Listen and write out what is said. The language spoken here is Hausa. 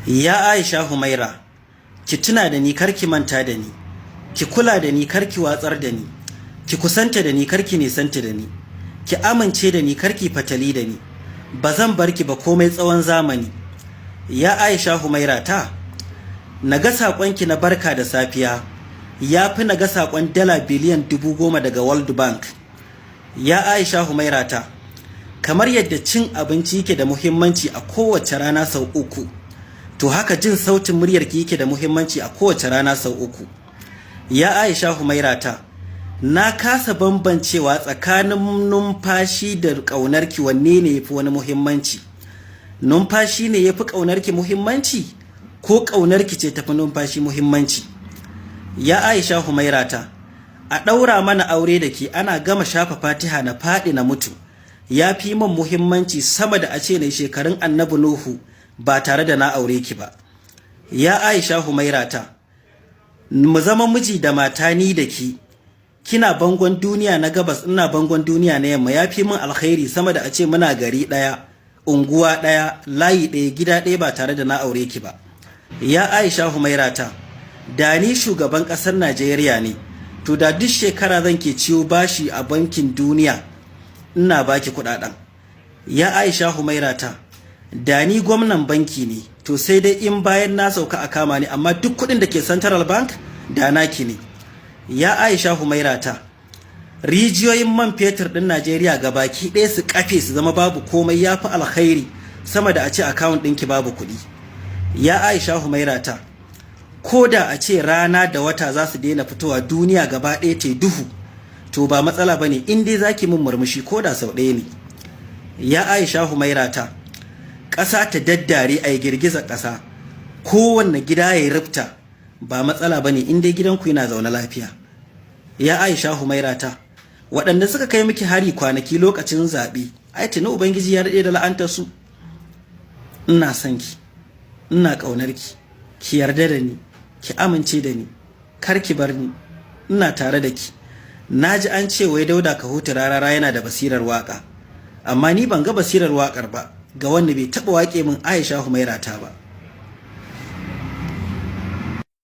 Ya Aisha Humaira, ki tuna da ni, karki manta da ni, ki kula da ni, karki watsar da ni, ki kusanta da ni, karki nisanta da ni, ki amince da ni, karki fatali da ni, ba zan bar ki ba komai tsawon zamani. Ya Aisha Humaira ta, na ga saƙonki na barka da safiya, ya fi na ga saƙon dala biliyan 10,000 daga World Bank. Ya Aisha Humaira ta, kamar yadda cin abinci yake da muhimmanci a kowace rana sau uku, to haka jin sautin muryarki yake da muhimmanci a kowace rana sau uku. Ya Aisha Humaira ta, na kasa bambancewa tsakanin numfashi da ƙaunarki, wanne ne yafi wani muhimmanci? Numfashi ne yafi ƙaunarki muhimmanci, ko ƙaunarki ce tafi numfashi muhimmanci? Ya Aisha Humaira ta, a ɗaura mana aure da ke, ana gama shafa fatiha na faɗi na mutu, ya fi min muhimmanci sama da a ce na shekarun Annabi Nuhu ba tare da na aure ki ba. Ya Aisha Humaira ta, mu zama miji da mata, ni da ki, kina bangon duniya na gabas, ina bangon duniya na yamma, ya fi min alkhairi sama da a ce muna gari ɗaya, unguwa ɗaya, layi ɗaya, gida ɗaya ba tare da na aure ki ba. Ya Aisha Humaira ta, da ni shugaban ƙasar Najeriya ne, to da duk shekara zan ke ciyo bashi a Bankin Duniya ina baki kuɗaɗen. Ya Aisha Humaira ta, da ni gwamnan banki ne, to sai dai in bayan na sauka a kama ni, amma duk kuɗin da ke Central Bank da naki ne. Ya Aisha Humaira ta, rijiyoyin man fetur ɗin Najeriya ga baki ɗaya su kafe su zama babu komai, ya fi alkhairi sama da a ce account ɗinki babu kuɗi. Ya Aisha Humaira ta, ko da a ce rana da wata za su daina fitowa, duniya gaba ɗaya ta duhu, to ba matsala ba ne in dai za ki min murmushi ko da sau ɗaya ne. Ya Aisha Humaira ta, ƙasa ta daddare, a yi girgizar ƙasa, kowanne gida ya rufta, ba matsala ba ne in dai gidanku yana zaune lafiya. Ya Aisha Humaira ta, waɗanda suka kai miki hari kwanaki lokacin zaɓe, ai tuni Ubangiji ya daɗe da la'antar su. Ina son ki, ina ƙaunar ki, ki yarda da ni, ki amince da ni, kar ki bar ni, ina tare da ki. Na ji an ce wai Dauda Kahutu Rarara yana da basirar waƙa, amma ni ban ga basirar waƙar ba ga wanda bai taɓa waƙe min Aisha Humaira ta ba.